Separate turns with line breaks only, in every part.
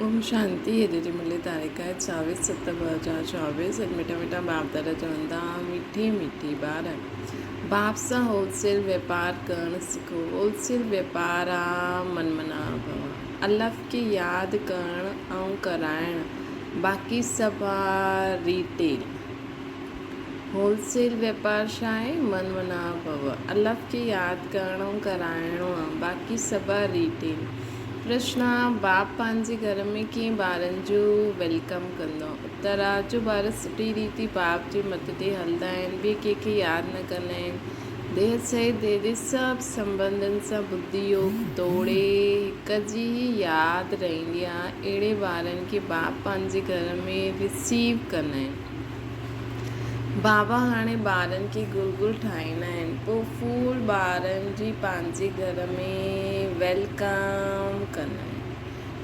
اوم شانتي اڄ جي ملي تاريخ آهي 24 7 2024 اڄ مٺا مٺا باپ دادا چون ٿا مٺي مٺي ٻار باپ سان هول سيل ويپار ڪرڻ سکو هول سيل ويپار آ من منا ڀوا الف کي ياد ڪرڻ ۽ ڪرائڻ باقي سڀ آ ريٽيل هول سيل ويپار ڇا آهي من منا ڀوا الف کي ياد ڪرڻ ۽ ڪرائڻو آ باقي سڀ آ ريٽيل پرشن، باپ پنهنجي گهر ۾ ڪيئن ٻارن جو welcome ڪندو؟ اتر، جو ٻار سٺي ريتي باپ جي مت تي هلندا آهن، ٻئي ڪنهن کي ياد نه ڪندا آهن. ديهه سهت ديهه جي سڀ سنٻنڌن سان ٻڌي يوگ توڙي هڪ جي ئي ياد رهندي آهي. اهڙي ٻارن کي باپ پنهنجي گهر ۾ رسيو ڪندا آهن. بابا هاڻي ٻارن کي گل گل ٺاهيندا آهن پوء ڦول ٻارن جي پنهنجي گهر ۾ welcome ڪندا آهن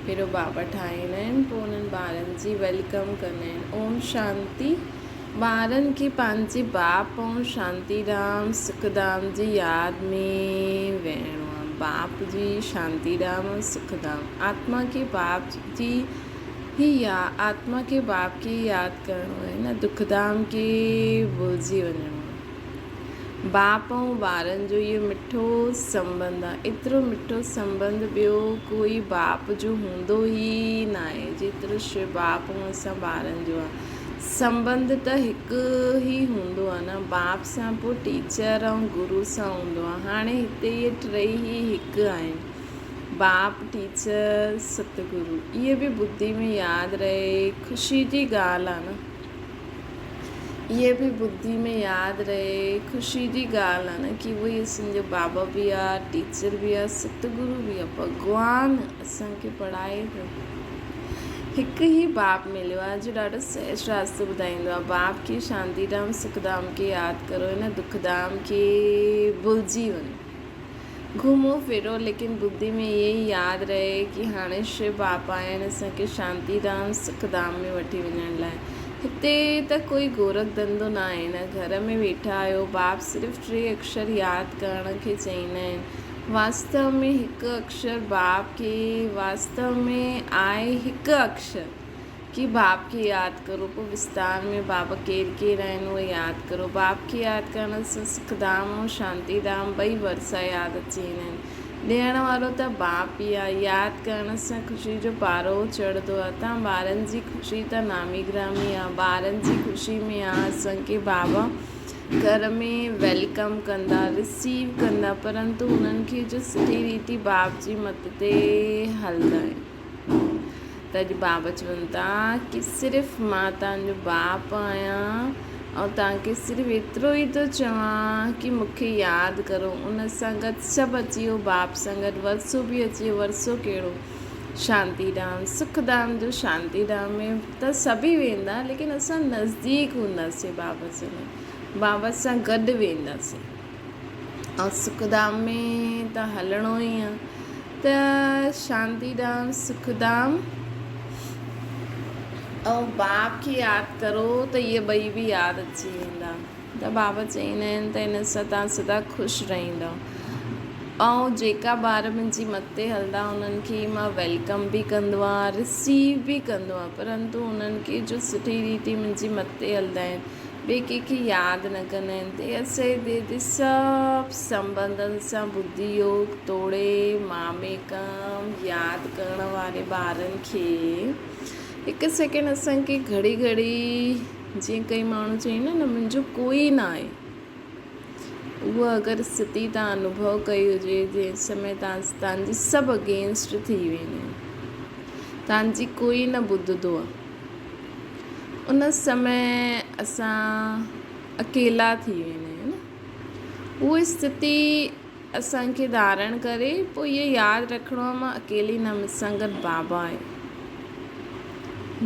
پهريون بابا ٺاهيندا آهن پوء انهن ٻارن جي welcome ڪندا آهن اوم شانتي ٻارن کي پنهنجي باپ ۽ شانتي ڌام سک ڌام جي ياد ۾ ويهڻو آهي باپ جي شانتي ڌام ۽ سک ڌام آتما کي باپ جي هي يا آتما کي باپ کي ئي ياد ڪرڻو آهي نه دکڌام کي ڀلجي وڃڻو آهي. باپ ۽ ٻارن جو اهو مٺو سنٻنڌ آهي. ايترو مٺو سنٻنڌ ٻيو ڪوئي باپ جو هوندو ئي ناهي جيترو شو باپ ۽ اسان ٻارن جو آهي. سنٻنڌ ته هڪ ئي هوندو آهي نه باپ سان پوء ٽيچر ۽ گرو سان هوندو آهي. هاڻي هتي اهي ٽئي ئي هڪ آهن. باپ، ٽيچر، ستگرو. اهي به ٻڌي ۾ ياد رهي خوشي جي ڳالهه آ نه. اهي به ٻڌي ۾ ياد رهي خوشي جي ڳالهه آ نه ڪي اهو ئي اسان جو بابا به آ، ٽيچر به آ، ستگرو به آ، ڀڳوان اسان کي پڙهائي ٿو. هڪ ئي باپ مليو آ جو ڏاڍو سهج راستو ٻڌائيندو آ. باپ کي شانتي ڌام سک ڌام کي ياد ڪرو هن دک ڌام کي ڀلجي وڃو. گهمو ڦرو ليڪن ٻڌي ۾ اهي ئي ياد رهي ڪي هاڻي شو باپا آيا آهن اسان کي شانتي ڌام سک ڌام ۾ وٺي وڃڻ لاء. هتي ته ڪوئي گورک ڌنڌو ناهي نه گهر ۾ ويٺا آهيو. باپ صرف ٽي اکشر ياد ڪرڻ کي چئيندا آهن. واستو ۾ هڪ اکشر باپ کي واستو ۾ آهي هڪ اکشر. ڪي باپ کي ياد ڪرو پوء وستار ۾ بابا ڪير ڪير آهن اهي ياد ڪرو. باپ کي ياد ڪرڻ سان سک ڌام ۽ شانتي ڌام ٻئي ورثا ياد اچي ويندا آهن. ڏيڻ وارو ته باپ ئي آهي. ياد ڪرڻ سان خوشي جو پارو چڙهندو آهي. تان ٻارن جي خوشي ته نامي گرامي آهي. ٻارن جي خوشي ۾ آهي اسان کي بابا گهر ۾ welcome ڪندا رسيو ڪندا پرنتو انهن کي جو سٺي ريتي باپ جي مت تي هلندا آهن. ته اڄ بابا چون ٿا ڪي صرف مان توهان جو باپ آهيان ۽ توهان کي صرف ايترو ئي ٿو چوان ڪي مون کي ياد ڪرو ان سان گڏ سڀ اچي ويو باپ سان گڏ ورثو به اچي ويو ورثو ڪهڙو شانتي ڌام سک ڌام جو شانتي ڌام ۾ ته سڀ ئي ويندا ليڪن اسان نزديڪ هونداسين بابا سان بابا سان گڏ وينداسين ۽ سک ڌام ۾ ته هلڻو ئي آ ته شانتي ڌام سک ڌام ۽ باپ کي ياد ڪرو ته اهي ٻئي به ياد اچي ويندا ته بابا چئيندا آهن ته ان سان توهان سدا خوش رهندؤ ۽ جيڪا ٻار منهنجي مت تي هلندا انهن کي مان welcome به ڪندو آهيان رسيو به ڪندو آهيان پرنتو انهن کي جو سٺي ريتي منهنجي مت تي هلندا آهن ٻئي ڪنهن کي ياد نه ڪندا آهن. ديهه سي ديهه جي سڀ سنٻنڌن سان ٻڌي يوگ توڙي ماميڪم ياد ڪرڻ واري ٻارن کي هڪ سيڪنڊ اسان کي گهڙي گهڙي جيئن ڪئي ماڻهو چئيندا آهن نه منهنجو ڪوئي نه آهي اها اگر اسٿتي تان انوڀو ڪئي هجي جنهن سمي تان تان جي سڀ اگينسٽ ٿي ويندا آهن تان جي ڪوئي نه ٻڌندو آهي. ان سمي اسان اڪيلا ٿي ويندا آهيون نه اها اسٿتي اسان کي ڌارڻ ڪري پوء اهو ياد رکڻو آهي مان اڪيلي نه مون سان گڏ بابا آهي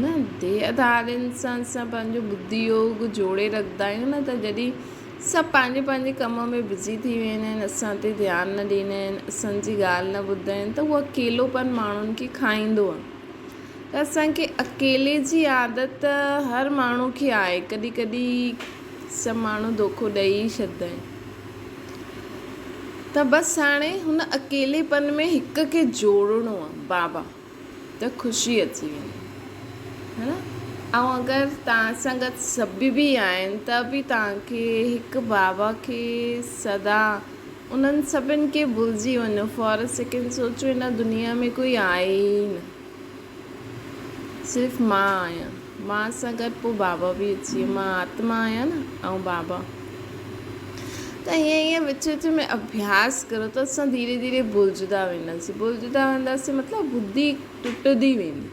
نه ديهه ڌارين سان اسان پنهنجو ٻڌي يوگ جوڙي رکندا آهيون نه ته جڏهن سڀ پنهنجي پنهنجي ڪم ۾ بزي ٿي ويندا آهن اسان تي ڌيان نه ڏيندا آهن اسان جي ڳالهه نه ٻڌندا آهن ته اهو اڪيلوپن ماڻهن کي کائيندو آهي ته اسان کي اڪيلي جي عادت هر ماڻهو کي آهي ڪڏهن ڪڏهن سڀ ماڻهو دوکو ڏئي ئي ڇڏدا آهن ته بس هاڻي هن اڪيلي پن ۾ هڪ کي جوڙڻو آهي بابا. ته خوشي اچي ويندي ها نه ۽ اگر توهان سان گڏ سڀ به آهن ته به توهان کي هڪ بابا کي سدا انهن سڀن کي ڀلجي وڃو فار ا سيڪنڊ سوچو هن دنيا ۾ ڪوئي آهي ئي نه صرف مان آهيان مان سان گڏ پوء بابا به اچي ويو مان آتما آهيان نه ۽ بابا ته ائين ائين وچ وچ ۾ اڀياس ڪرو ته اسان ڌيري ڌيري ڀلجندا وينداسين ڀلجندا وينداسين مطلب ٻڌي ٽٽندي ويندي.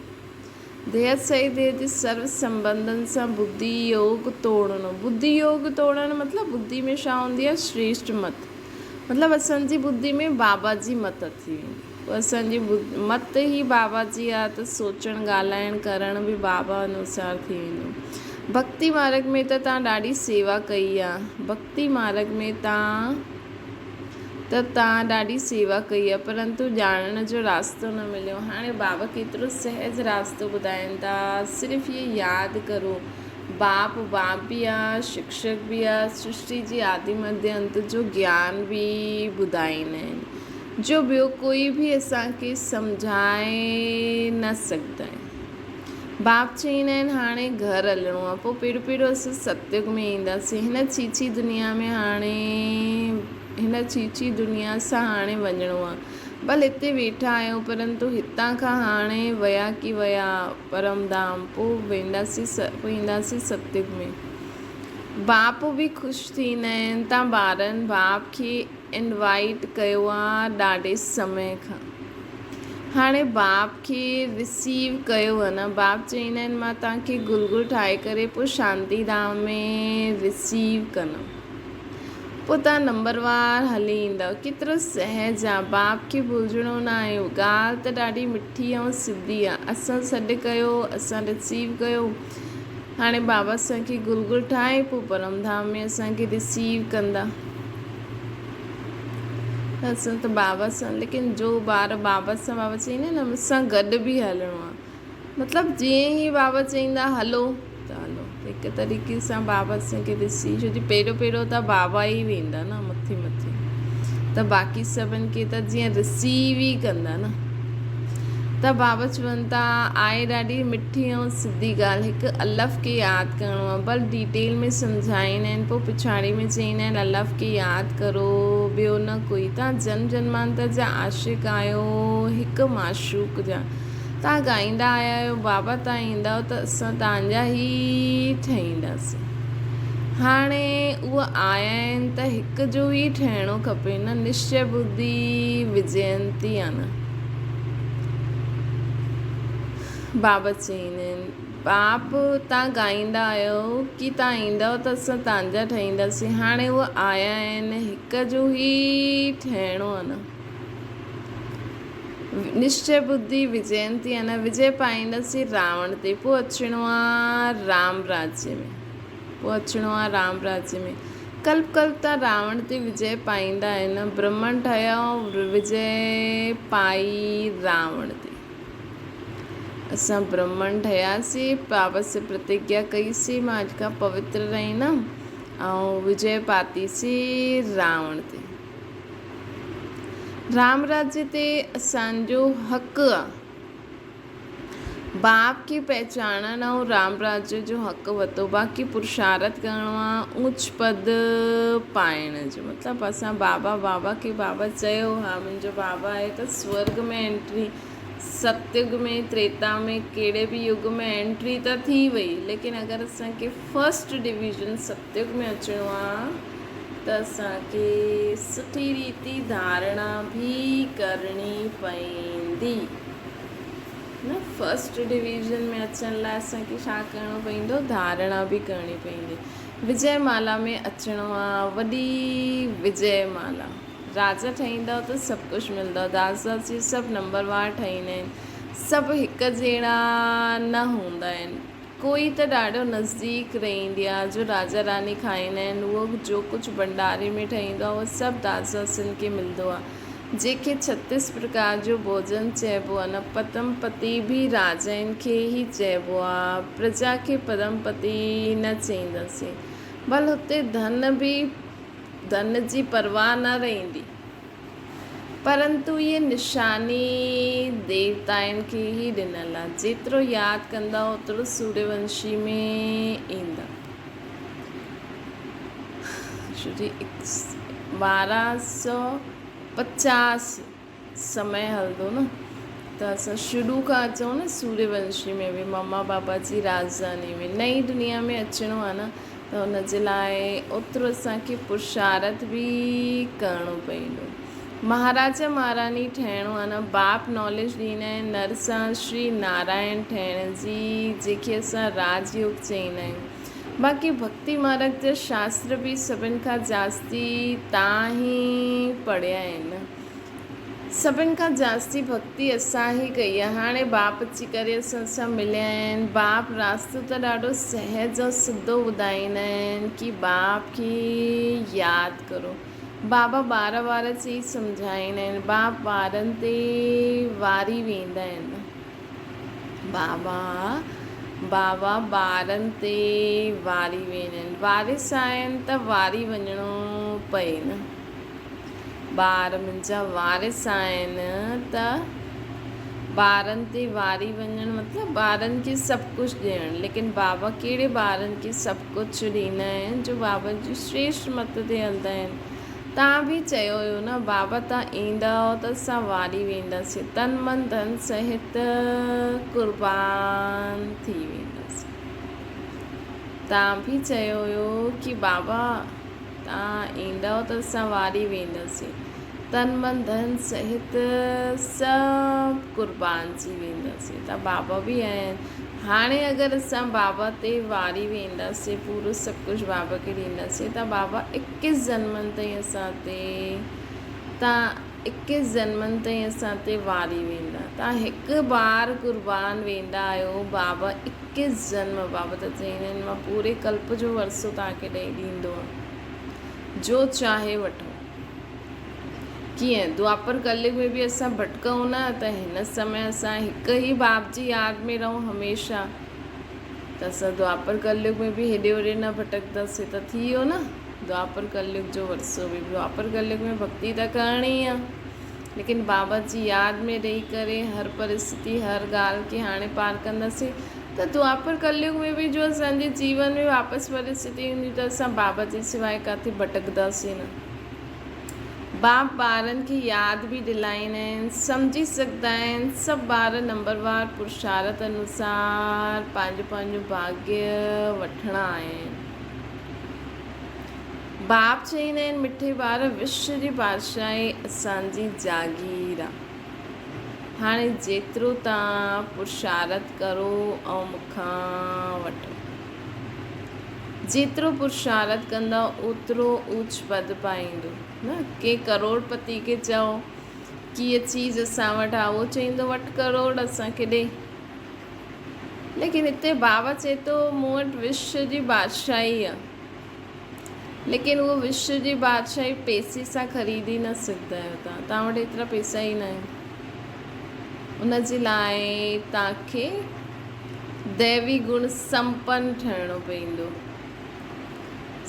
ديهه سهت ديهه جي سرو سنٻنڌن سان ٻڌي يوگ توڙڻو ٻڌي يوگ توڙڻ مطلب ٻڌي ۾ ڇا هوندي آهي شريشٽ مت مطلب اسان جي ٻڌي ۾ بابا جي مت اچي ويندي پوء اسان جي مت ئي بابا جي آهي ته سوچڻ ڳالهائڻ ڪرڻ به بابا انوسار ٿي ويندو. ڀڳتي مارڳ ۾ ته تان ڏاڍي سيوا ڪئي آهي ڀڳتي مارڳ ۾ تان ته تان ڏاڍي سيوا ڪئي آهي پرنتو ڄاڻڻ جو راستو نه مليو. هاڻي بابا ڪيترو سهج راستو ٻڌائين ٿا. صرف هي ياد ڪرو باپ باپ به آ، شڪشڪ به آ، سرشٽي جي آدي مڌي انت جو گيان به ٻڌائيندا آهن جو ٻيو ڪوئي به اسان کي سمجهائي نه سگهندا آهن. باپ چئيندا آهن هاڻي گهر هلڻو آهي پوء پهريون پهريون اسين ستيگ ۾ اينداسين هن ڇيڇي دنيا ۾ هاڻي هن ڇيڇي دنيا سان هاڻي وڃڻو آهي ڀل هتي ويٺا آهيون پرنتو هتان کان هاڻي ويا ڪي ويا پرم ڌام پوء وينداسين پوء اينداسين ستيگ ۾ باپ به خوش ٿيندا آهن تان ٻارن باپ کي انوائيٽ ڪيو آ ڏاڍي سمي کان هاڻي باپ کي رسيو ڪيو آ نه باپ چئيندا آهن مان توهان کي گل گل ٺاهي ڪري پوء شانتي ڌام ۾ رسيو ڪندم پوء توهان نمبر وار هلي ايندؤ ڪيترو سهج آ باپ کي ڀلجڻو نه آهي ڳالهه ته ڏاڍي مٺي ۽ سڌي آ اسان سڏ ڪيو اسان رسيو ڪيو هاڻي بابا اسان کي گل گل ٺاهي پوء پرم ڌام ۾ اسان کي رسيو ڪندا. اسان ته بابا سان ليڪن جو ٻار بابا سان بابا چئيندا آهن نه مون سان گڏ به هلڻو آهي مطلب جيئن ئي بابا چئيندا هلو ته هلو هڪ طريقي سان بابا اسان کي ڏسي ڇو جو پهريون پهريون ته بابا ئي ويندا نه مٿي مٿي ته باقي سڀن کي ته جيئن رسيو ئي ڪندا نه ته بابا چون ٿا آهي ڏاڍي مٺي ۽ سڌي ڳالهه هڪ الف کي ياد ڪرڻو آهي بل ڊيٽيل ۾ سمجهائيندا آهن پوء پڇاڙي ۾ چئيندا آهن الف کي ياد ڪرو ٻيو نه ڪوئي تان جنم جنمانتر جا عاشق آهيو هڪ معشوق جا تان ڳائيندا آيا آهيو بابا تان ايندؤ ته اسان تان جا ئي ٺهينداسين هاڻي اهي آيا آهن ته هڪ جو ئي ٺهڻو کپي نه نشچي ٻڌي وجينتي آ نه. بابت چئيندا آهن. باپ تان ڳائيندا آهيو ڪي تان ايندؤ ته اسان تان جا ٺهينداسين. هاڻي اهي آيا آهن هڪ جو ئي ٺهڻو آ نه. نشچي ٻڌي وجينتي آ نه. وجي پائينداسين راوڻ تي. پوء اچڻو آ رام راجيه ۾. پوء اچڻو آ رام راجيه ۾. ڪلپ ڪلپ تان راوڻ تي وجئه پائيندا آهن. برهمڻ ٺهيا ۽ وجئه پائي راوڻ تي. اسان برهمڻ ٺهياسين، بابا سي پرتگيا ڪئي سي مان اڄ کان پوتر رهندم ۽ وجئه پاتي سي راوڻ تي. رام راجيه تي اسان جو حق آ. باپ کي پهچانڻ ۽ رام راجيه جو حق ورتو باقي پرشارٿ ڪرڻو آ اوچ پد پائڻ جو مطلب اسان بابا بابا کي بابا چيو ها منهنجو بابا آهي ته سورگ ۾ انٽري ستيگ ۾ تريتا ۾ ڪهڙي به يگ ۾ انٽري ته ٿي وئي ليڪن اگر اسان کي فرسٽ ڊويزن ستيگ ۾ اچڻو آ ته اسان کي سٺي ريتي ڌارڻا به ڪرڻي پئيندي نه فرسٽ ڊويزن ۾ اچڻ لاء اسان کي ڇا ڪرڻو پئيندو ڌارڻا به ڪرڻي پئيندي وجي مالا ۾ اچڻو آ وڏي وجي مالا راجا ٺهيندؤ ته سڀ ڪجهه ملندو داس داسي سڀ نمبر وار ٺهيندا آهن سڀ هڪ جهڙا نه هوندا آهن ڪوئي ته ڏاڍو نزديڪ رهندي آ جو راجا راڻي کائيندا آهن اهو جو ڪجهه ڀنڊاري ۾ ٺهيندو آ اهو سڀ داس داسين کي ملندو آ جنهن کي ڇتيس پرڪار جو ڀوڄن چئبو آ نه پتم پتي به راجائن کي ئي چئبو آ پرجا کي پدم پتي نه چئينداسين ڀل هتي ڌن به ڌن جي پرواهه نه رهندي. پرنتو اهي نشاني ديوتائن کي ئي ڏنل آهي. جيترو ياد ڪندا اوترو سوريونشي ۾ ايندا. 1250 سمي هلندو نه ته اسان شروع کان اچون نه سوريونشي ۾ به مما بابا جي راڄڌاني ۾ نئين دنيا ۾ اچڻو آهي نه ته ان جي لاء اوترو اسان کي پرشارٿ به ڪرڻو پوندو. مهاراجا مهاراڻي ٺهڻو آهي نه باپ ناليج ڏيندا آهن نر سان شري نارائڻ ٺهڻ جي جيڪي اسان راج يوگ چئيندا آهيون. باقي ڀڳتي مارگ جا شاستر به سڀن کان جاستي تان ئي پڙهيا آهن. سڀن کان جاستي ڀڳتي اسان ئي ڪئي آهي. هاڻي باپ اچي ڪري اسان سان مليا آهن. باپ راستو ته ڏاڍو سهج ۽ سڌو ٻڌائيندا آهن ڪي باپ کي ياد ڪرو. بابا ٻار وار چئي سمجهائيندا آهن. باپ ٻارن تي واري ويندا آهن. بابا بابا ٻارن تي واري ويندا آهن. وارث آهن ته واري وڃڻو پئي نه. ٻار منهنجا وارث آهن ته ٻارن تي واري وڃڻ مطلب ٻارن کي سڀ ڪجهه ڏيڻ ليڪن بابا ڪهڙي ٻارن کي سڀ ڪجهه ڏيندا آهن جو بابا جي شريشٽ مت تي هلندا آهن تان به چيو هيو نه بابا تان ايندؤ ته اسان واري وينداسين تن من ڌن سهت قربان ٿي وينداسين تان به چيو هيو ڪي بابا توهان ايندؤ ته اسان واري وينداسين. تن من ڌن سهت سڀ قربان ٿي وينداسين. ته بابا به آهن. هاڻي اگر اسان بابا تي واري وينداسين پورو سڀ ڪجهه بابا کي ڏينداسين ته بابا اڪيس جنمن تائين اسان تي تان اڪيس جنمن تائين اسان تي واري ويندا. تان هڪ بار قربان ويندا آهيو بابا ڪس جنم بابت چئين آهن، مان پوري ڪلپ جو ورثو توهان کي ڏئي ڏيندو آهيان، جو چاهي وٺو. ڪيئن دوآپر ڪليگ ۾ به اسان ڀٽڪئون نه ته هن سمي اسان هڪ ئي باپ جي ياد ۾ رهون هميشه ته اسان دوآپر ڪليگ ۾ به هيڏي هوڏي نه ڀٽڪنداسين ته ٿي ويو نه دوآپر ڪليگ جو ورثو به. دوآپر ڪليگ ۾ ڀڳتي ته ڪرڻي ئي آهي. ليڪن بابا جي ياد ۾ رهي ڪري هر پرستتي هر ڳالهه کي هاڻي پار ڪنداسين ته دوآپر ڪليگ ۾ به جو اسان جي جيون ۾ واپس پرستتي ايندي ته اسان بابا جي سواء ڪاٿي ڀٽڪنداسين نه. باپ ٻارن کي ياد به ڏلائيندا آهن، سمجهي سگهندا آهن، سڀ ٻار نمبروار پرشارت انوسار پنهنجو پنهنجو ڀاڳيه وٺڻا آهن. باپ چئيندا آهن، مٺي ٻار، وشو جي بادشاهي اسان جي جاگير آ. هاڻي جيترو توهان پرشارت ڪرو ۽ مون کان وٺو. جيترو پرشارت ڪندؤ اوترو اوچ پد پائيندو. نه ڪنهن ڪروڙ پتي کي چئو ڪي هيء چيز اسان وٽ آ، اهو چئيندو وٺ ڪروڙ اسان کي ڏي. ليڪن هتي بابا چئي ٿو مون وٽ وشو جي بادشاهي آ. ليڪن اهو وشو جي بادشاهي پئسي سان خريدي نه سگهندا آهيو توهان توهان وٽ ايترا پئسا ئي نه آهن ان جي لاء توهان کي ديوي گڻ سمپن ٺهڻو پوندو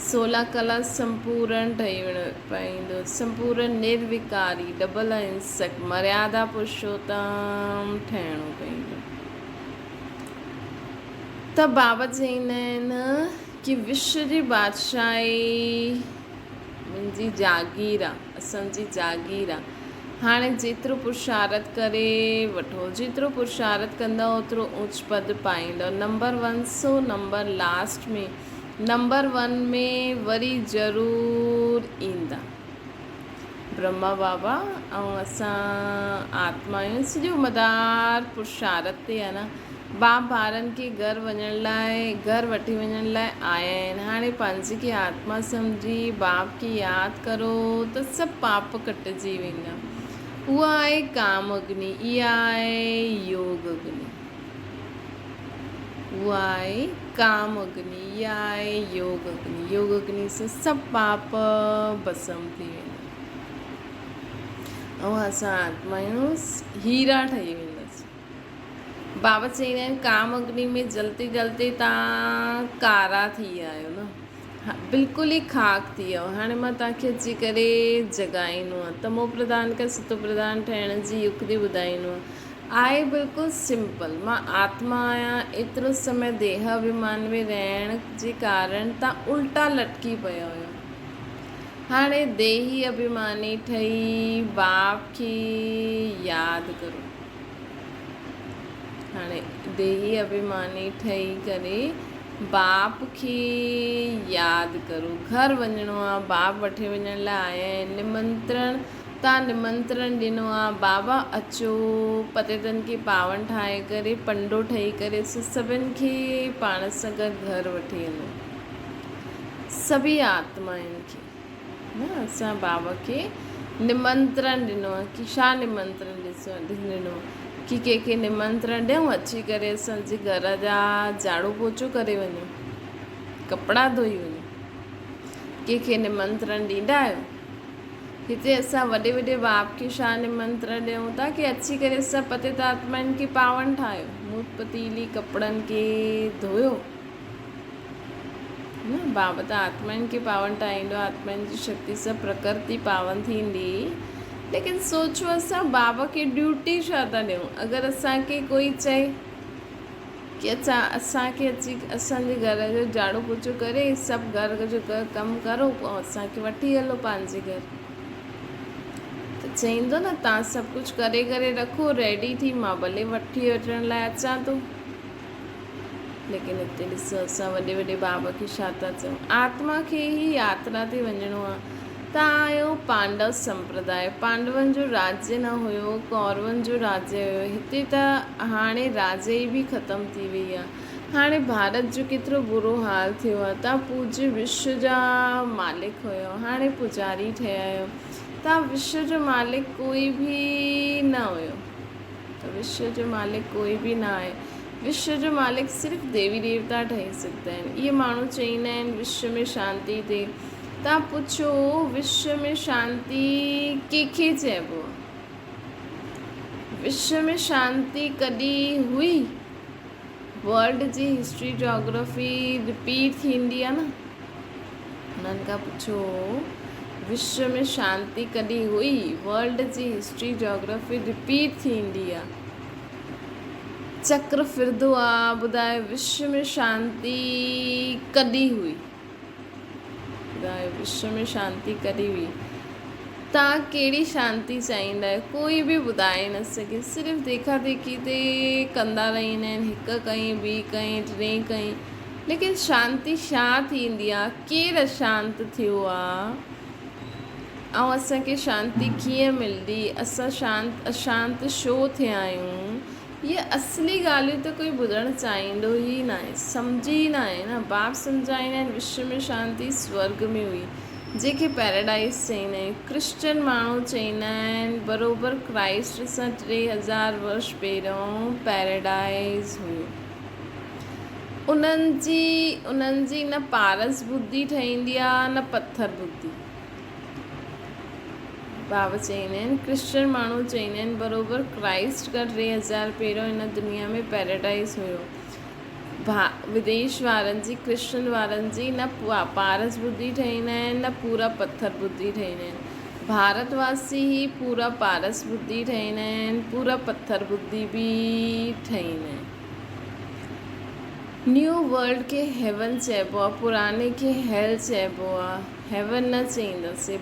سولا ڪلا سمپورن ٺهي وڃڻو پوندو سمپورن نروڪاري ڊبل اهنسڪ مريادا پرشوتم ٺهڻو پوندو ته بابا چئيندا آهن ڪي وشو جي بادشاهي منهنجي جاگير آ، اسان جي جاگير آ. هاڻي جيترو پرشارت ڪري وٺو، جيترو پرشارت ڪندؤ اوترو اوچ پد پائيندؤ. نمبر ون سو نمبر لاسٽ ۾، نمبر ون ۾ وري ضرور ايندا. برهما بابا ۽ اسان آتمائون سڄو مدار پرشارت تي آ نه. باپ ٻارن کي گهر وڃڻ لاء گهر وٺي وڃڻ لاء آيا آهن. هاڻي پنهنجي کي آتما سمجهي باپ کي ياد ڪرو ته سڀ پاپ ڪٽجي ويندا. اها آهي ڪام اگني، اها آهي يوگ اگني. اها آهي ڪام اگني، اها آهي يوگ اگني. يوگ اگني سان سڀ پاپ ڀسم ٿي ويندا ۽ اسان آتمائون هيرا ٺهي وينداسين. بابا چئيندا آهن ڪام اگني ۾ جلتي جلتي تان ڪارا ٿي ويا آهيو نه. بلڪل ئي خاڪ ٿي ويا آهيو. هاڻي مان توهان کي اچي ڪري جڳائيندو آهيان. تمو پرڌان کان ستو پرڌان ٺهڻ جي يڪتي ٻڌائيندو آهيان. آهي بلڪل سمپل. مان آتما آهيان. ايترو سمي ديهه اڀيمان ۾ رهڻ جي ڪارڻ توهان الٽا لٽڪي پيا آهيو. هاڻي ديهي اڀيماني ٺهي باپ کي ياد ڪرو. هاڻي ديهي اڀيماني ٺهي ڪري باپ کي ياد ڪرو. گهر وڃڻو آ، باپ وٺي وڃڻ لاء آيا آهن. نمنترڻ تان نمنترڻ ڏنو آ، بابا اچو، پتيتن کي پاون ٺاهي ڪري پنڊو ٺهي ڪري سڀن کي پاڻ سان گڏ گهر وٺي هلو. سڀئي آتمائن کي نه اسان بابا کي نمنترڻ ڏنو آهي ڪي ڇا نمنترڻ ڏسو ڏنو ڪي ڪنهن کي نمنترڻ ڏيون اچي ڪري اسان جي گهر جا جهاڙو پوچو ڪري وڃو ڪپڙا ڌوئي وڃو ڪنهن کي نمنترڻ ڏيندا آهيو هتي اسان وڏي وڏي باپ کي ڇا نمنترڻ ڏيون ٿا ڪي اچي ڪري اسان پتيت آتمائن کي پاون ٺاهيو موت پتيلي ڪپڙن کي ڌويو نه بابا ته آتمائن کي پاون ٺاهيندو آتمائن جي شڪتي سان پرڪرتي پاون ٿيندي ليڪن سوچو اسان بابا کي ڊيوٽي ڇا ٿا ڏيون اگر اسان کي ڪوئي چئي ڪي اچا اسان کي اچي اسان جي گهر جو جهاڙو پوچو ڪري سڀ گهر جو ڪم ڪرو پوء اسان کي وٺي هلو پنهنجي گهر ته چئيندو نه تان سڀ ڪجهه ڪري ڪري رکو ريڊي ٿي مان ڀلي وٺي وٺڻ لاء اچان ٿو ليڪن هتي ڏسو اسان وڏي وڏي باب کي ڇا ٿا چئون. آتما کي ئي ياترا تي وڃڻو آ. تان آيو پانڊو سمپرداء. پانڊون جو راجيه نه هيو، ڪورون جو راجيه هيو. هتي ته هاڻي راجيه ئي به ختم ٿي وئي آ. هاڻي ڀارت جو ڪيترو برو حال ٿيو آ. تان پوجيه وشو جا مالڪ هيو. هاڻي پوڄاري ٺهيا آهيو. تان وشو جو مالڪ ڪوئي به نه هيو. ته وشو جو مالڪ ڪوئي به نه آهي. وشو جو مالڪ صرف ديوي ديوتا ٺهي سگهندا آهن. اهي ماڻهو چئيندا آهن وشو ۾ شانتي ٿئي. توهان پڇو وشو ۾ شانتي ڪنهن کي چئبو آهي؟ وشو ۾ شانتي ڪڏهن هئي؟ ورلڊ جي هسٽري جاگرافي رپيٽ ٿيندي آهي نه. انهن کان پڇو وشو ۾ شانتي ڪڏهن هئي؟ ورلڊ جي هسٽري جاگرافي رپيٽ ٿيندي آ. چڪر ڦرندو آ. ٻڌايو وشو ۾ شانتي ڪڏهن هئي؟ ٻڌايو وشو ۾ شانتي ڪڏهن هئي؟ توهان ڪهڙي شانتي چاهيندا آهيو؟ ڪوئي به ٻڌائي نه سگهي. صرف ديکا ديکي تي ڪندا رهندا آهن. هڪ ڪئين، ٻي ڪئين، ٽين ڪئين. ليڪن شانتي ڇا ٿيندي آ؟ ڪير اشانت ٿيو آ؟ ۽ اسان کي شانتي ڪيئن ملندي؟ اسان شانت اشانت ڇو ٿيا آهيون؟ اهي اصلي ڳالهيون ته ڪوئي ٻڌڻ چاهيندو ئي ناهي، سمجهي ئي ناهي نه. باپ سمجهائيندا آهن وشو ۾ شانتي سورڳ ۾ هئي، جنهن کي پيراڊائيز چئيندا آهيون. ڪرسچن ماڻهو چئيندا آهن بروبر ڪرائسٽ سان 3000 ورش پهريون پيراڊائيز هيو. انهن جي انهن جي نه پارس ٻڌي ٺهيندي آ نه پٿر ٻڌي. بابا چئيندا آهن ڪرسچن ماڻهو چئيندا آهن بروبر ڪرائسٽ کان 3000 پهريون هن دنيا ۾ پيراڊائيز هيو. ڀا وديش وارن جي ڪرسچن وارن جي نه پارس ٻڌي ٺهيندا آهن نه پورا پٿر ٻڌي ٺهيندا آهن. ڀارت واسي هي پورا پارس ٻڌي ٺهيندا آهن پورا پٿر ٻڌي به ٺهيندا آهن. نيو ورلڊ کي هيون چئبو آ پراڻي کي هيل چئبو آ هيون نه چئينداسي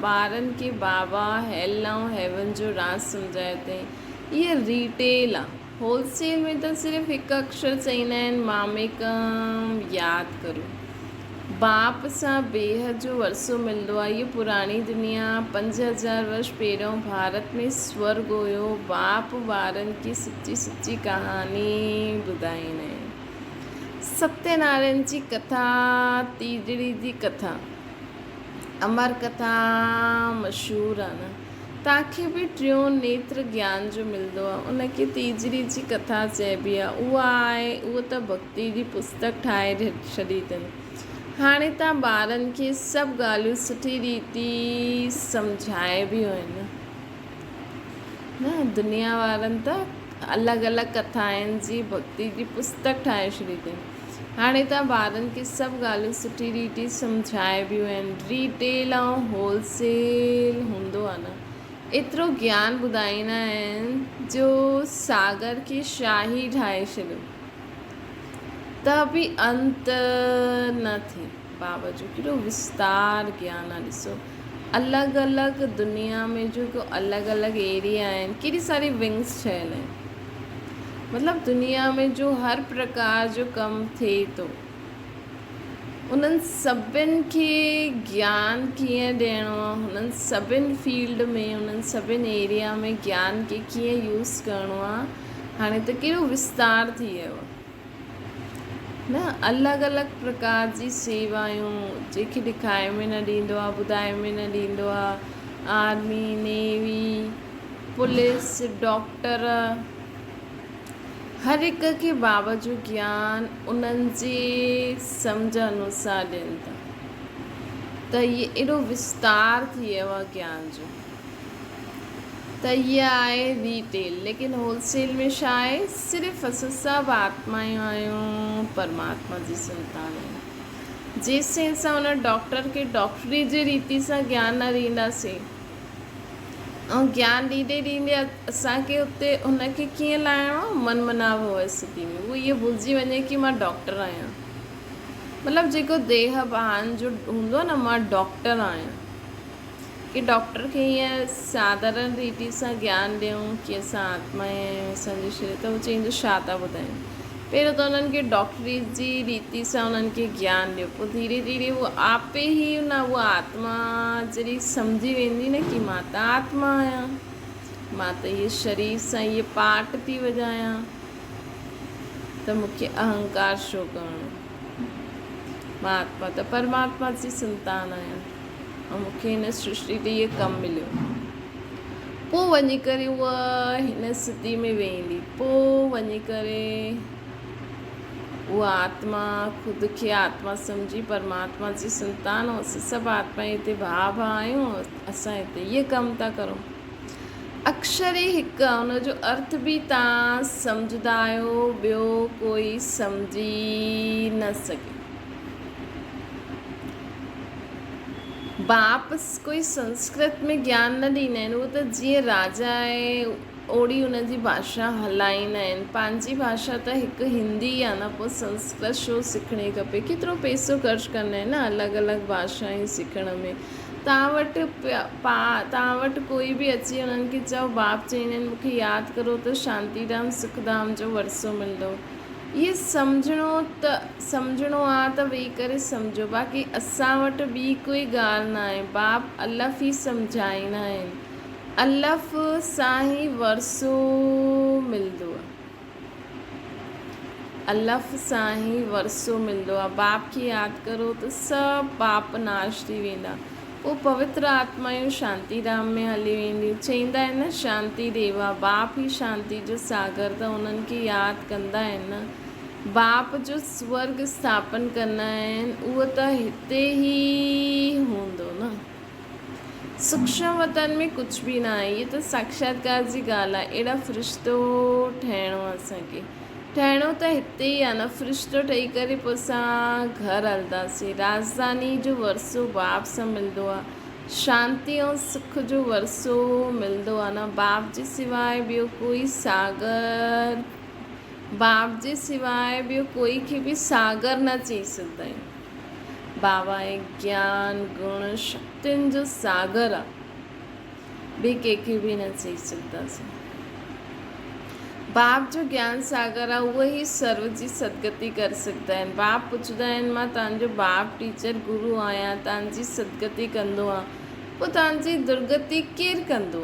ٻارن کي بابا هيل ۽ هيون جو راز سمجهايو اٿئي اهي ريٽيل آ هول سيل ۾ ته صرف هڪ اکشر چئيندا آهن ماميڪم ياد ڪرو باپ سان بيحد جو ورثو ملندو آهي. هيء پراڻي دنيا 5000 ورش پهريون ڀارت ۾ سورڳ هيو. باپ ٻارن کي سچي سچي ڪهاڻي ٻڌائيندا آهن. ستيه نارائڻ جي ڪٿا، تيجڙي جي ڪٿا، امر ڪٿا مشهور آهي نه. توهان کي به ٽيون نيتر گيان جو ملندو آهي، ان کي تيجڙي جي ڪٿا چئبي آهي. اها آهي، اهو ته ڀڳتي جي پستڪ ٺاهي ڇڏي اٿن. هاڻي توهان ٻارن کي سڀ ڳالهيون سٺي ريتي سمجهائبيون آهن نه. دنيا وارن ته الڳ الڳ ڪٿائن جي ڀڳتي جي پستڪ ٺاهي ڇڏي اٿن. هاڻي توهان ٻارن کي سڀ ڳالهيون سٺي ريتي سمجهائبيون آهن. ريٽيل ۽ هول سيل هوندو آهي نه ايترو گيان ٻڌائيندا آهن جو ساگر کي شاهي ٺاهي ڇڏيو ته به انت نه ٿئي. بابا جو ڪيڏو وستار گيان آهي ڏسو الڳ الڳ دنيا ۾ جيڪو الڳ الڳ ايريا آهن ڪيڏي ساري ونگس ٺهيل آهن مطلب دنيا ۾ جو هر پرڪار جو ڪم ٿئي ٿو انهن سڀن کي گيان ڪيئن ڏيڻو آهي هنن سڀن فيلڊ ۾ انهن سڀن ايريا ۾ گيان کي ڪيئن يوز ڪرڻو آهي هاڻي ته ڪيڏو وستار ٿي ويو آهي نه الڳ الڳ پرڪار جي سيوايون جنهن کي ڏکائي ۾ نه ڏيندو آ ٻڌائي ۾ نه ڏيندو آ آرمي نيوي پوليس ڊاڪٽر هر هڪ کي بابا جو گيان انهن جي سمجهه انوسار ڏين ٿا ته هي ايڏو وستار ٿي ويو آ گيان جو. ته هيء آهي ريٽيل، ليڪن هول سيل ۾ ڇا آهي؟ صرف اسان سڀ آتمايون آهيون، پرماتما جي سنتان آهيون. جيستائين اسان ان ڊاڪٽر کي ڊاڪٽري جي ريتي سان گيان نه ڏينداسين ۽ گيان ڏيندي ڏيندي اسان کي اتي ان کي ڪيئن لاهڻو آهي؟ من منا ڀو اسٿتي ۾ هو اهو ڀلجي وڃي ڪي مان ڊاڪٽر آهيان. مطلب جيڪو ديهه ڀان جو هوندو آهي نه مان ڊاڪٽر آهيان. ڪي ڊاڪٽر کي ائين ساڌارڻ ريتي سان گيان ڏيون ڪي اسان آتما ئي آهيون اسان جو شرير ته هو چئيندو ڇا ٿا ٻڌايون پهريون ته انهن کي ڊاڪٽري جي ريتي سان انهن کي گيان ڏيو پوء ڌيري ڌيري هو آپي ئي نه اها آتما جڏهن سمجهي ويندي نه ڪي مان ته آتما آهيان مان ته هيء شرير سان هيء پارٽ ٿي وڄايان ته مون کي اهنڪار ڇو ڪرڻو مان آتما ته پرماتما جي سنتان آهيان ۽ مون کي هن سرشٽي تي اهو ڪم مليو. پوء وڃي ڪري هوء هن اسٿتي ۾ ويهندي. پوء وڃي ڪري اها آتما خود کي آتما سمجهي پرماتما جي سنتان ۽ اسين سڀ آتمائون هتي ڀاء ڀاء آهيون اسان هتي اهي ڪم ٿا ڪرون. اڪشر ئي هڪ آهي ان جو ارٿ به توهان سمجهندا آهيو ٻيو ڪوئي سمجهي نه سگهي. باپ ڪوئي سنسڪرت ۾ گيان نه ڏيندا آهن، اهو ته جيئن راجا آهي اوڙي ان جي ڀاشا هلائيندا آهن. پنهنجي ڀاشا ته هڪ هندي آهي نه پوء سنسڪرت ڇو سکڻي کپي. ڪيترو پئسو خرچ ڪندا آهن نه الڳ الڳ ڀاشائون سکڻ ۾. توهان وٽ توهان وٽ ڪوئي به اچي انهن کي چئو باپ چئيندا آهن مون کي ياد ڪرو ته شانتي ڌام سک ڌام جو ورثو ملندو. اهي سمجهڻو ته سمجهڻو آ ته ويهي ڪري سمجهو باقي اسان وٽ ٻي ڪوئي ڳالهه ناهي باپ الف ئي سمجهائيندا آهن الف سان ئي ورثو ملندو آ الف سان ئي ورثو ملندو آ باپ کي ياد ڪرو ته سڀ پاپ ناش ٿي ويندا پوء پوتر آتمائون شانتي ڌام ۾ هلي وينديون. چئيندا آهن نه شانتي ديوا، باپ ئي شانتي جو ساگر ته انهن کي ياد ڪندا آهن نه. باپ جو سورڳ اسٿاپن ڪندا آهن، اهو ته هتي ئي هوندو نه. سوڪشم وطن ۾ ڪجهه به نه آهي. هيء ته ساکشاتڪار جي ڳالهه آهي. اهڙا فرشتو ٺهڻو آهي اسان کي. ٺهڻو ته هتي ئي آ نه، فرشتو ٺهي ڪري پوء اسان گهر هلنداسين. راڄڌاني جو ورثو باپ سان ملندو آ. شانتي ۽ سک جو ورثو ملندو آ نه. باپ جي سواء ٻيو ڪوئي ساگر، باپ جي سواء ٻيو ڪوئي کي به ساگر نه چئي سگهندا آهيون. بابا هي گيان، گڻ، شڪتين جو ساگر آ. ٻئي ڪنهن کي به نه چئي سگهنداسين. باپ جو گيان ساگر آهي، اهي ئي سرو جي سدگتي ڪري سگهندا آهن. باپ پڇندا آهن، مان توهان جو باپ، ٽيچر، گرو آهيان، توهان جي سدگتي ڪندو آهيان، پوء توهان جي درگتي ڪير ڪندو؟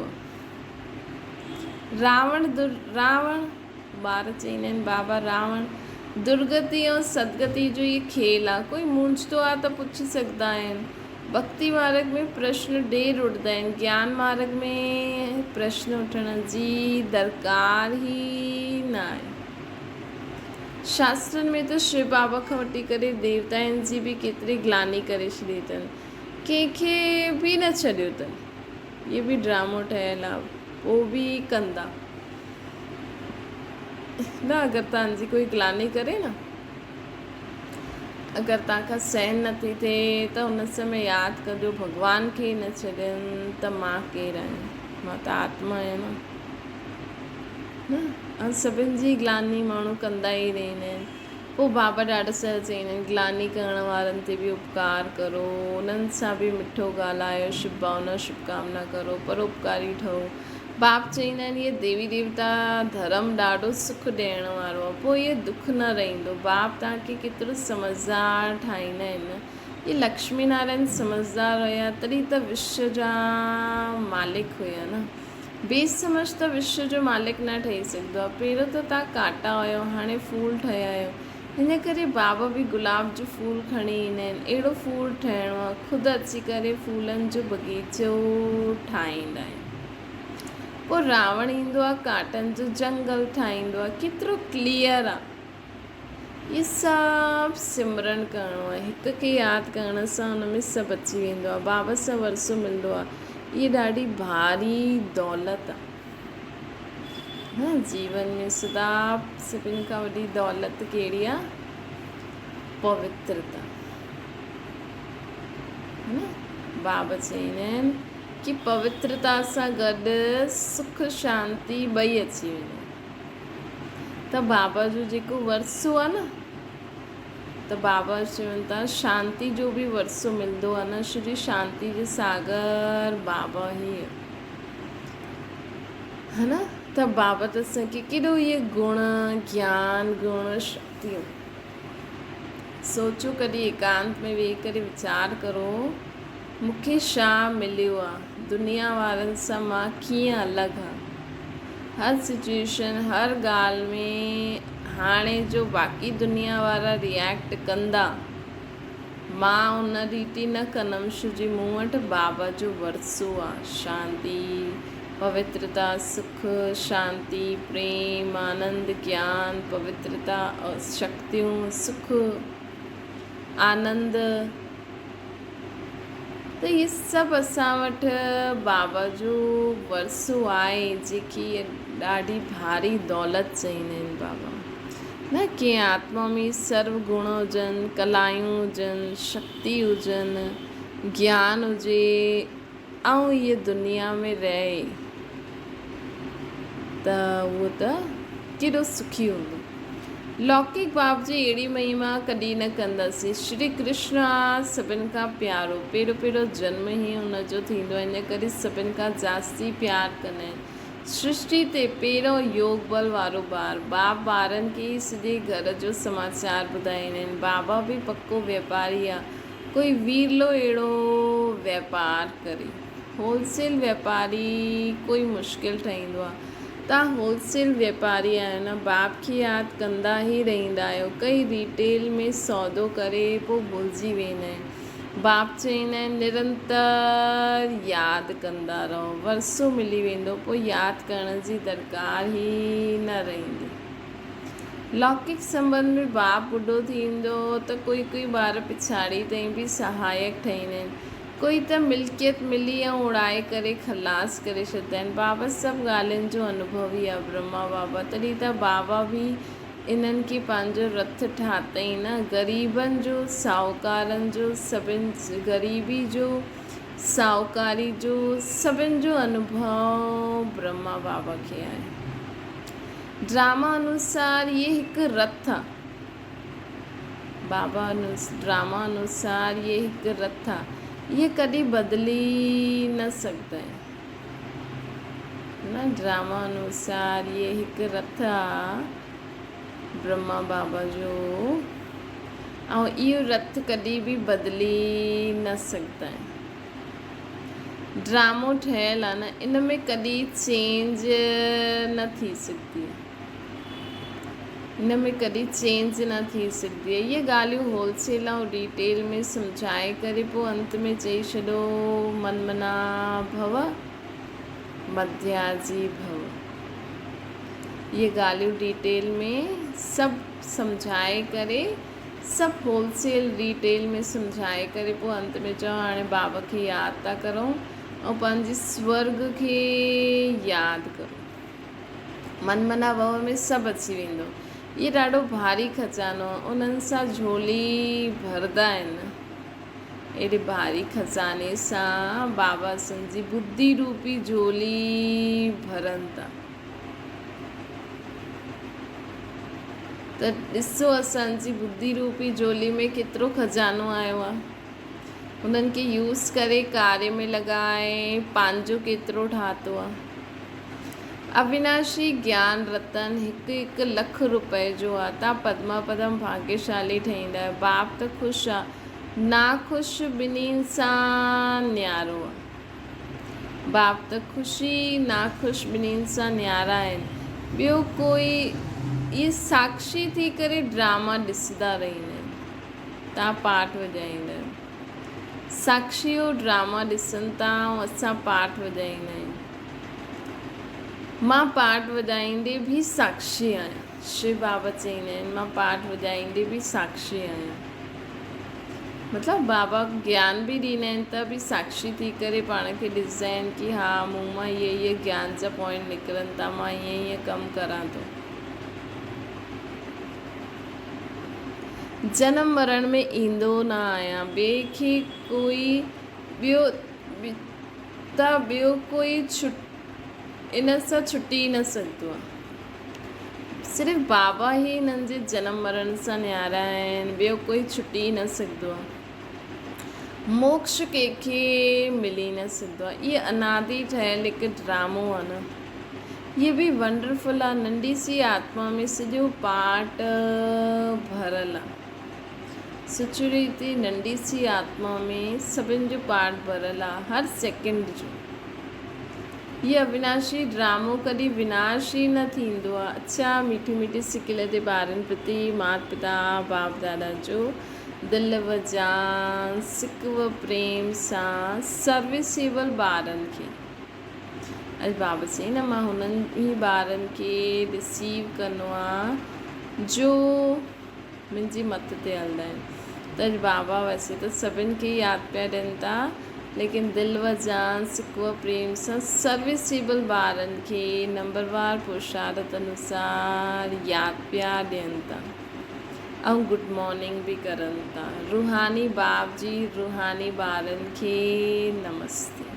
راوڻ در راوڻ، ٻار چئيندا آهن، بابا راوڻ، درگتي ۽ سدگتي جو هي کيل آهي، ڪوئي مونجهندو آهي ته پڇي سگهندا آهن. ڀڳتي مارڳ ۾ پرشن ڊير اٺندا آهن، گيان مارڳ ۾ پرشن اٺڻ جي درڪار ئي نه آهي. شاسترن ۾ ته شو بابا کان وٺي ڪري ديوتائن جي به ڪيتري گلاني ڪري ڇڏي اٿن. ڪنهن کي به نه ڇڏيو اٿن. اهي به ڊرامو ٺهيل آهي، پوء به ڪندا. نه اگر توهان جي ڪوئي گلاني ڪري نه. اگر توهان کان سهن نٿي ٿئي ته ان سمي ياد ڪجو ڀڳوان کي ئي نه ڇڏين ته مان ڪير آهيان؟ مان ته آتما آهيان نه. نه ۽ سڀن جي گلاني ماڻهو ڪندا ئي رهندا آهن. پوء بابا ڏاڍا سارا چئيندا آهن گلاني ڪرڻ وارن تي به اپڪار ڪرو، انهن سان به مٺو ڳالهايو، شڀ ڀاونا شڀ ڪامنا ڪرو، پروپڪاري ٺهو. باپ چئيندا آهن اهي ديوي ديوتا ڌرم ڏاڍو سک ڏيڻ وارو آهي پوء اهي دک نه رهندو. باپ توهان کي ڪيترو سمجهدار ٺاهيندا آهن. اهي لڪشمي نارائڻ سمجهدار هيا تڏهن ته وشو جا مالڪ هيا نه. بي سمجهه ته وشو جو مالڪ نه ٺهي سگهندو آهي. پهريون ته توهان ڪانٽا هيو هاڻي ڦول ٺهيا آهيو. هن ڪري بابا به گلاب جو ڦول کڻي ايندا آهن. اهڙو ڦول ٺهڻو آهي. خود اچي ڪري ڦولن جو بغيچو ٺاهيندا آهن. پوء راوڻ ايندو آهي ڪانٽن جو جنگل ٺاهيندو آهي. ڪيترو ڪليئر آهي. اهي سڀ سمرڻ ڪرڻو آهي. هڪ کي ياد ڪرڻ سان ان ۾ سڀ اچي ويندو آهي. بابا سان ورثو ملندو آهي. اهي ڏاڍي ڀاري دولت آهي. ها جيون ۾ سدا سڀن کان وڏي دولت ڪهڙي آهي؟ پوترتا. نه بابا چئيندا آهن ڪي پوترتا سان گڏ سک شانتي ٻئي اچي ويندا آهن. ته بابا جو جيڪو ورثو آهي نه ته بابا چون ٿا شانتي جو به ورثو ملندو آهي نه شري شانتي جي ساگر بابا هي ها نه ته بابا ته اسان کي ڪيڏو اهي گڻ گيان گڻ شڪتيون سوچو ڪڏهن ايڪانت ۾ ويهي ڪري ويچار ڪرو مون کي ڇا مليو آ دنيا وارن سان مان ڪيئن الڳ آ هر سچوئيشن هر ڳالهه ۾ هاڻي جو باقي دنيا وارا ريئيڪٽ ڪندا مان ان ريتي نه ڪندم ڇو جي مون وٽ بابا جو ورثو آ شانتي پوترتا سک شانتي پريم آنند گيان پوترتا شڪتيون سک آنند ته اهي سڀ اسان وٽ بابا جو ورثو آهي جيڪي ڏاڍي ڀاري دولت چئيندا آهن بابا نه ڪنهن آتما ۾ سرو گڻ هجن ڪلائون هجن شڪتي هجن گيان هجي ۽ هيء دنيا ۾ رهي ته اهو ته ڪيڏو سکي هوندو. لوڪڪ باب جي اهڙي مهما ڪڏهن نه ڪنداسين. شري ڪرشن آ سڀن کان پيارو. پهريون پهريون جنم ئي ان جو ٿيندو آهي، ان ڪري سڀن کان جاستي پيار ڪندا آهن. سرشٽي تي پهريون يوگ بل وارو ٻار. باب ٻارن کي ئي سڄي گهر جو سماچار ٻڌائيندا آهن. بابا به پڪو ويپاري آ. ڪوئي ويرلو اهڙو ويپار ڪري. هول سيل ويپاري ڪوئي مشڪل ٺهيندو آ. توهان هول سيل ويپاري آهيو نه باپ کي ياد ڪندا ئي رهيندا آهيو. ڪئي ريٽيل ۾ سودو ڪري پو ڀلجي ويندا آهن. باپ چئيندا آهن نرنتر ياد ڪندا رهو ورثو ملي ويندو پو ياد ڪرڻ جي درڪار ئي نه رهيندي. لوڪڪ سنٻنڌ ۾ باپ ٻڍو ٿيندو ته ڪوئي ڪوئي ٻار پڇاڙي تائين به سهايڪ ٺهيندا آهن. ڪوئي ته ملڪيت ملي ۽ اڙائي ڪري خلاص ڪري ڇڏيندا آهن. بابا سڀ ڳالهين جو انوڀوي آهي. برهما بابا تڏهن ته بابا به انهن کي پنهنجو رٿ ٺاتئين نه. غريبن جو، ساهوڪارن جو، سڀن غريبي جو، ساهوڪاري جو، سڀن جو انوڀو برهما بابا کي آهي. ڊراما انوسار هي هڪ رٿ آ. بابا ڊراما انوسار هي هڪ رٿ آ. هي ڪڏهن بدلي نه سگهندا آهن. نه ڊراما انوسار هي هڪ رٿ آ برهما بابا جو ۽ اهو رٿ ڪڏهن به بدلي نه سگهندا آهن. ڊرامو ٺهيل آ نه ان ۾ ڪڏهن چينج نه ٿي سگهندي ان ۾ ڪڏهن چينج نه ٿي سگهندي اهي ڳالهيون هول سيل ۽ ريٽيل ۾ سمجهائي ڪري پوء انت ۾ چئي ڇڏو من منا ڀو مڌياجي ڀو اهي ڳالهيون ڊيٽيل ۾ سڀ سمجهائي ڪري سڀ هول سيل ريٽيل ۾ سمجهائي ڪري پوء انت ۾ چئو هاڻي بابا کي ياد ٿا ڪرون ۽ پنهنجي سورڳ کي ياد ڪرو. من منا ڀو ۾ سڀ اچي ويندو. اهي ڏاڍو ڀاري خزانو آهي، انهن سان جهولي ڀردا آهن. اهڙي ڀاري خزاني سان بابا اسان جي ٻڌي روپي جهولي ڀرن ٿا. ته ڏسو اسان جي ٻڌي روپي جهولي ۾ ڪيترو خزانو آيو آهي. انهن کي يوز ڪري ڪاري ۾ لڳائي پنهنجو ڪيترو ٺاهتو آهي. اويناشي گيان رتن هڪ هڪ لک روپئي جو آ تان پدما پدم ڀاگيشالي ٺهيندا آهيو باپ ته خوش آ ناخوش ٻنهين سان نيارو آ باپ ته خوشي ناخوش ٻنهين سان نيارا آهن ٻيو ڪوئي اهي ساکشي ٿي ڪري ڊراما ڏسندا رهيندا آهن تان پاٺ وڄائيندا آهيو ساکشي اهو ڊراما ڏسن ٿا ۽ اسان پاٺ وڄائيندا آهيون. مان پاٺ وڄائيندي به ساکشي آهيان. شو بابا چئيندا آهن مان پاٺ وڄائيندي به ساکشي آهيان. مطلب بابا گيان به ڏيندا آهن ته به ساکشي ٿي ڪري پاڻ کي ڏسندا آهن ڪي ها مون مان اهي اهي گيان جا پوائنٽ نڪرن ٿا مان ائين ائين ڪم ڪران ٿو. جنم مرڻ ۾ ايندو نه آهيان ٻئي کي ڪوئي ٻيو ته ٻيو ڪوئي ان سان ڇٽي ئي نه سگهندو آهي. صرف بابا ئي انهن جي جنم مرڻ سان نيارا آهن، ٻيو ڪوئي ڇٽي ئي نه سگهندو آهي. موڪش ڪنهن کي ملي نه سگهندو آهي. اهي انادي ٺهيل هڪ ڊرامو آهي نه. اهي به ونڊرفل آهي. ننڍي سي آتما ۾ سڄو پارٽ ڀريل آهي. سچريتي ننڍي سي آتما ۾ سڀن جو پارٽ ڀريل آ هر سيڪنڊ جو. هي اويناشي ڊرامو ڪڏهن وناش ئي نه ٿيندو آ. اڇا ميٺي ميٺي سڪل تي ٻارن پرتي مات پتا باپ دادا جو دل و جان سڪ و پريم سان سروسيبل ٻارن کي اڄ بابا چئي نه مان هنن ئي ٻارن کي رسيو ڪندو آ جو منهنجي مت تي هلندا آهن ته اڄ بابا ويسي ته سڀن کي ياد پيا ڏين ٿا ليڪن دل و جان سڪ و پريم سان سروسيبل ٻارن کي نمبروار پرشارت انوسار ياد پيا ڏين ٿا ۽ گڊ مارننگ به ڪرن ٿا روحاني باپ جي روحاني ٻارن کي نمستي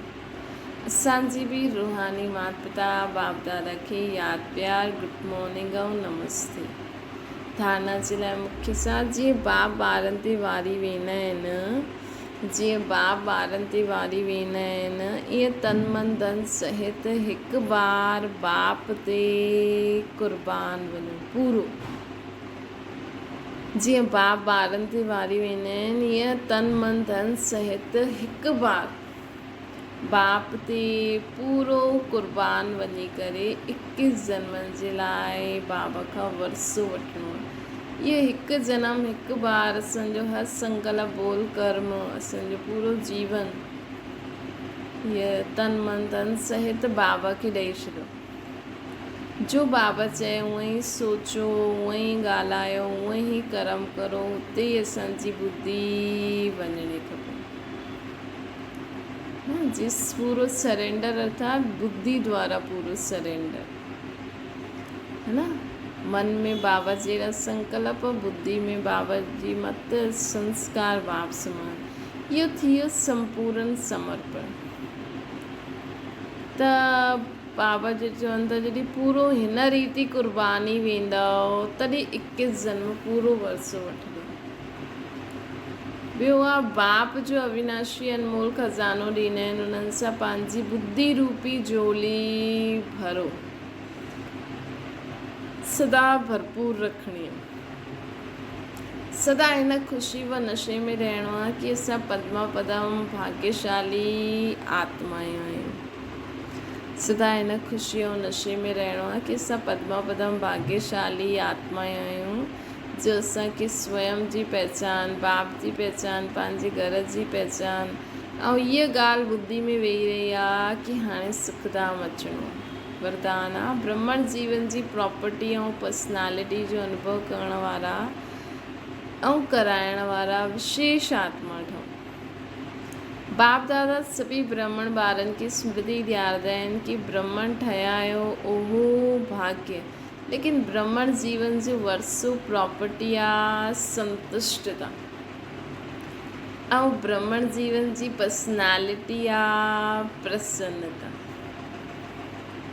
اسان جي به روحاني مات پتا باپ دادا کي ياد پيار گڊ مارننگ ۽ نمستي. ڌارنا جي لاء مکيه سا جيئن باپ ٻارن تي واري ويندا آهن، جيئن باپ ٻارن تي واري ويندا آهن، ايئن تن من ڌن سهت هڪ بار باپ تي قربان وڃو پورو. جيئن باپ ٻارن تي واري ويندا آهن، ايئن تن من ڌن سهت هڪ بار. باپ تي پورو قربان وڃي ڪري اڪيس جنمن جي لاء بابا کان ورثو وٺڻو آهي. اهو هڪ جنم هڪ بار اسان جو هر سنڪلپ ٻول ڪرم اسان جو پورو جيون هيء تن من ڌن سهت بابا کي ڏئي ڇڏيو. جو بابا چئي اونئن ئي سوچو اونئن ئي ڳالهايو اونئن ئي ڪرم ڪرو اتي ئي اسان جي ٻڌي وڃڻي کپي. جس پورو سرينڊر ارٿات ٻڌي دوارا پورو سرينڊر هي نا من ۾ بابا جهڙا سنڪلپ ٻڌي ۾ بابا جي مت سنسڪار باپ سمان اهو ٿي ويو سمپورن سمرپڻ ته بابا جي چون ٿا جڏهن پورو هن ريتي قرباني ويندؤ تڏهن اڪيس جنم پورو ورثو وٺندؤ. ٻيو آ باپ جو اويناشي انمول خزانو ڏيندا آهن انهن سان پنهنجي ٻڌي روپي جهولي ڀرو سدا ڀرپور رکڻي آ. سدا هن خوشي و نشي ۾ رهڻو آ ڪي اسان پدما پدم ڀاگيشالي آتمائون آهيون. سدا هن خوشي ۽ نشي ۾ رهڻو آ ڪي اسان پدما پدم ڀاگيشالي آتمائون آهيون. جو اسان کي سوئم جي پهچان، باپ جي پهچان، پنهنجي گهر جي پهچان ۽ هيء ڳالهه ٻڌي ۾ ويهي رهي آ ڪي هاڻي سک ڌام اچڻو آ. وردان آ، برهمڻ جيون جي پراپرٽي ۽ پرسنالٽي جو انوڀو ڪرڻ وارا ۽ ڪرائڻ وارا وشيش آتما ٺهون. باپ دادا سڀئي برهمڻ ٻارن کي سمرتي ڏياردا آهن ڪي برهمڻ ٺهيا آهيو اهو ڀاگيه. ليڪن برهمڻ جيون جو ورثو پراپرٽي آ سنتشٽتا ۽ برهمڻ جيون جي پرسنالٽي آ پرسنتا.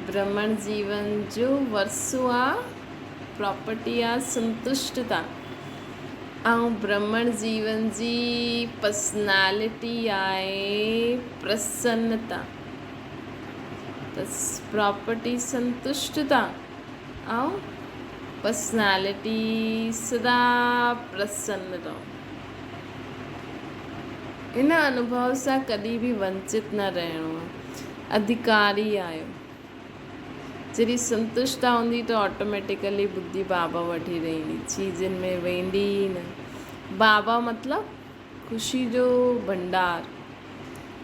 برهمڻ جيون جو ورثو آ پراپرٽي آ سنتشٽتا ۽ برهمڻ جيون جي پرسنالٽي آهي پرسنتا. ته پراپرٽي سنتشٽتا ۽ پرسنالٽي سدا پرسن رهو. ان انوڀو سان ڪڏهن به ونچت نه رهڻو آهي. اڌڪاري آهيو. جڏهن سنتشٽتا هوندي ته آٽوميٽيڪلي ٻڌي بابا وٽ ئي رهندي، چيزن ۾ ويندي ئي نه. بابا مطلب خوشي جو ڀنڊار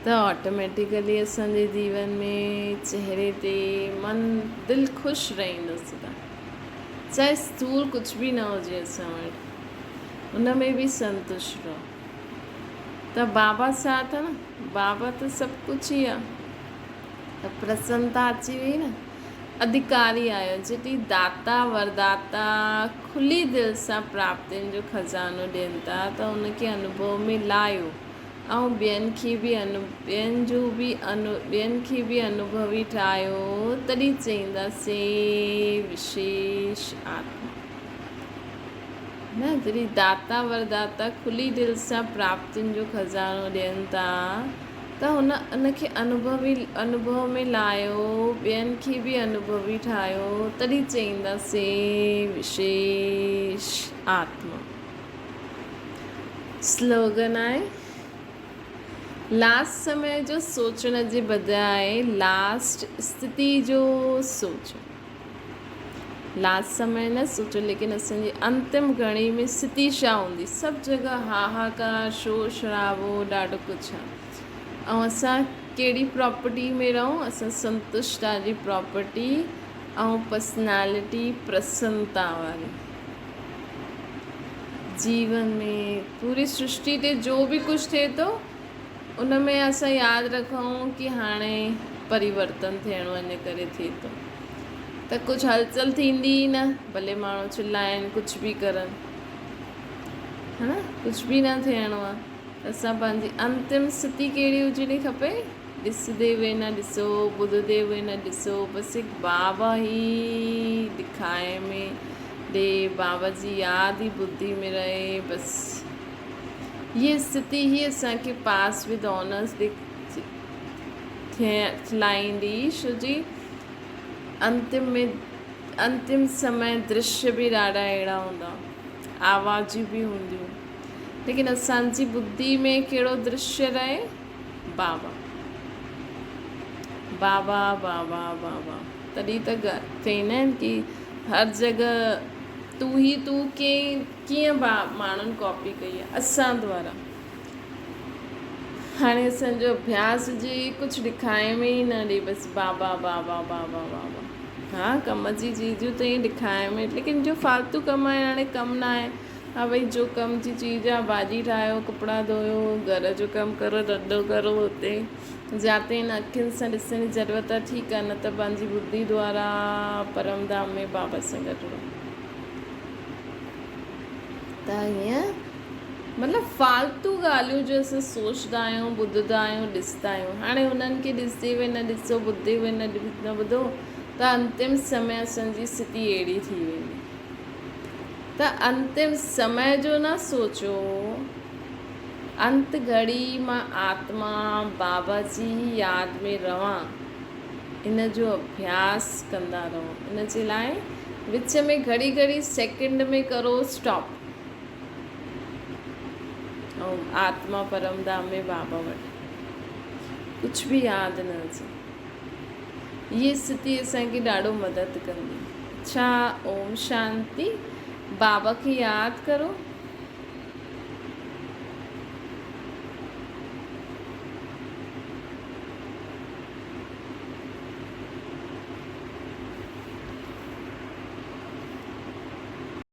ته آٽوميٽيڪلي اسان جي جيون ۾ چهري تي من دل خوش رهندو سدا چاهي اسٿول ڪجهه به نه هجي اسان وٽ ان ۾ به سنتشٽ رهو ته بابا ساٿ آ نه بابا ته سڀ ڪجهه ئي آ ته پرسنتا اچي وئي نه اڌڪاري آهيو، جڏهن داتا ورداتا کلي دل سان پراپتين جو خزانو ڏين ٿا ته ان کي انوڀو ۾ لاهيو ۽ ٻين کي به ٻين جو به ٻين کي به انوڀوي ٺاهيو تڏهن چئينداسين وشيش آتما. نه جڏهن داتا ورداتا کلي دل سان پراپتين جو خزانو ڏين ٿا ته هن ان کي انوڀوي انوڀو ۾ لايو، ٻين کي به انوڀوي ٺاهيو، تڏهن چئينداسين وشيش آتما. سلوگن آهي، لاسٽ سمي جو سوچڻ جي بجاء لاسٽ استٿي جو سوچو. لاسٽ سمي نه سوچو ليڪن اسان جي انتم گهڙي ۾ ستي ڇا هوندي سڀ جڳهه هاهاڪار شور شرابو ڏاڍو ڪجهه آهي ۽ اسان ڪهڙي پراپرٽي ۾ رهون اسان سنتشٽا جي پراپرٽي ۽ پرسنالٽي پرسنتا واري جيون ۾ پوري سرشٽي تي جو به ڪجهه ٿئي ٿو ان ۾ اسان ياد رکون ڪي هاڻي پريورتن ٿيڻو ان ڪري ٿئي ٿو ته ڪجهه هلچل ٿيندي ئي نه ڀلي ماڻهو چلائن ڪجهه به ڪرن ها نه ڪجهه به نه ٿيڻو آهي ته اسان پنهنجي انتم اسٿتي ڪهڙي هجڻي کپي ڏسندي هئي نه ڏسو ٻڌندي هئي نه ڏسو بس هڪ بابا ئي ڏکائي ۾ ڏي بابا جي ياد ئي ٻڌي ۾ رهي بس هيء اسٿتي ئي اسان کي پاس ود آنرز ٿيلائيندي، ڇو جي انتم ۾ انتم سمي درشيه به ڏاڍا اهڙا هوندا، آوازون به هونديون، ليڪن اسان جي ٻڌي ۾ ڪهڙو درشيه رهي؟ بابا بابا بابا بابا تڏهن ته چئيندا آهن ڪي هر جڳهه تون هي تون ڪئين ڪيئن با ماڻهن ڪاپي ڪئي آهي اسان دوارا هاڻي اسان جو اڀياس جي ڪجهه ڏکائي ۾ ئي نه ڏي بس بابا بابا بابا بابا ها ڪم جي چيزون ته ائين ڏکائي ۾ ليڪن جو فالتو ڪم آهي هاڻي ڪم نه آهي ها ڀئي جو ڪم جي چيز آهي ڀاڄي ٺاهيو ڪپڙا ڌويو گهر جو ڪم ڪرو رڌو ڪرو هتي جاتي هن اکين سان ڏسڻ جي ضرورت آهي ٺيڪ آهي نه ته پنهنجي ٻڌي دوارا پرم ڌام ۾ بابا سان گڏ رهو ته ائين مطلب فالتو ڳالهيون جو اسان سوچدا آهيون ٻڌدا آهيون ڏسدا آهيون هاڻي انهن کي ڏسي به نه ڏسو ٻڌي به نه نه ٻڌو ته انتم سمي اسان جي اسٿتي اهڙي ٿي ويندي ته انتم سمي جو نه سوچو انت گهڙي مان آتما بابا جي ئي ياد ۾ رهان ان جو اڀياس ڪندا رهو ان جي لاء وچ ۾ گهڙي گهڙي سيڪنڊ ۾ ڪرو اسٽاپ ۽ آتما پرم ڌام ۾ بابا وٽ ڪجهه به ياد نه اچي هي اسٿتي اسان کي ڏاڍو مدد ڪندي اڇا اوم شانتي بابا کي ياد ڪرو.